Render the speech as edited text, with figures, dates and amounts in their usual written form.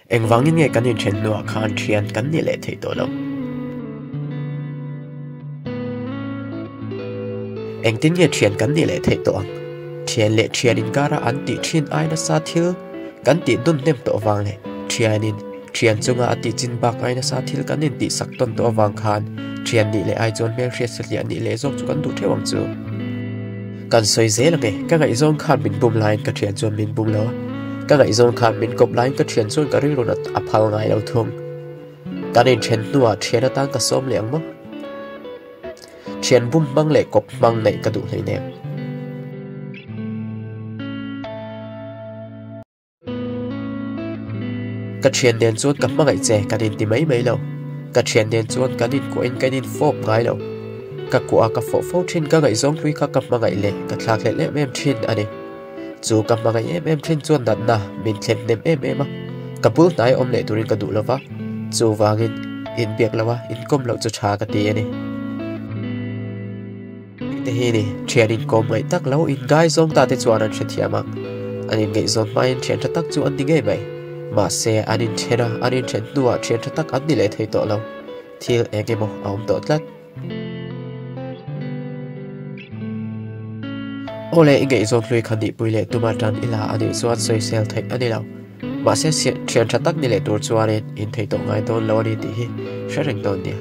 Engvangin nge kan inthen hnuah khan thian kan nih leh theih tawh loh? Engtin nge thian kan nih leh theih tawh ang? Thian leh thian inkara an tih thin ai nasa thil kan tih dun hnem tawh vang leh thianin thian chunga a tih chin bak ai nasa thil kan intih sak tawn tawh avang khan thian nih leh ai chuan hmelhriat satliah nih leh zawk chu kan duh theuh ang chu. Kan sawi zel ang e, ka ngaihzawng khan min bum laiin ka thian chuan min bum lo a, ka ngaihzawng khan min kawp laiin ka thian chuan ka rilru nat a phal ngai lo thung. Kan inthen hnuah thian atan ka sawm leh ang maw? Thian bum hmang leh kawp hmang neih ka duh hleinem. Ka thian nen chuan ka hmangaih che kan inti mai mai lo. Ka thian nen chuan kan inkuahin kan infawp ngai lo. Ka kuah a ka fawh fo thin ka ngaihzawng hlui kha ka hmangaih leh ka thlakhlelh em em thin a ni. Chu ka hmangaih em em thin chuan natna min thlen hnem em em a, ka bul hnai awm leh turin ka duh lo va, chuvangin inbiak lo a inkawm loh chu tha ka ti a ni. Te hi ni, thian inkawm ngaih tak lo inngaizawng ta te chuan an hrethiam ang. An inngaihzawn hmain thian tha tak chu an ni ngei mai. Mahse an inthen a, an inthen hnuah thian tha tak an ni leh thei tawh lo. Thil eng emaw a awm tawh tlat. Aw le, i ngaihzawn hlui kha nihpui leh tuma tan ila a nih chuan sawisel theih a ni lo. Mahse, thian tha tak ni leh tur chuanin inthei tawh ngai dawn lo a ni tih hi hre reng dawn nia.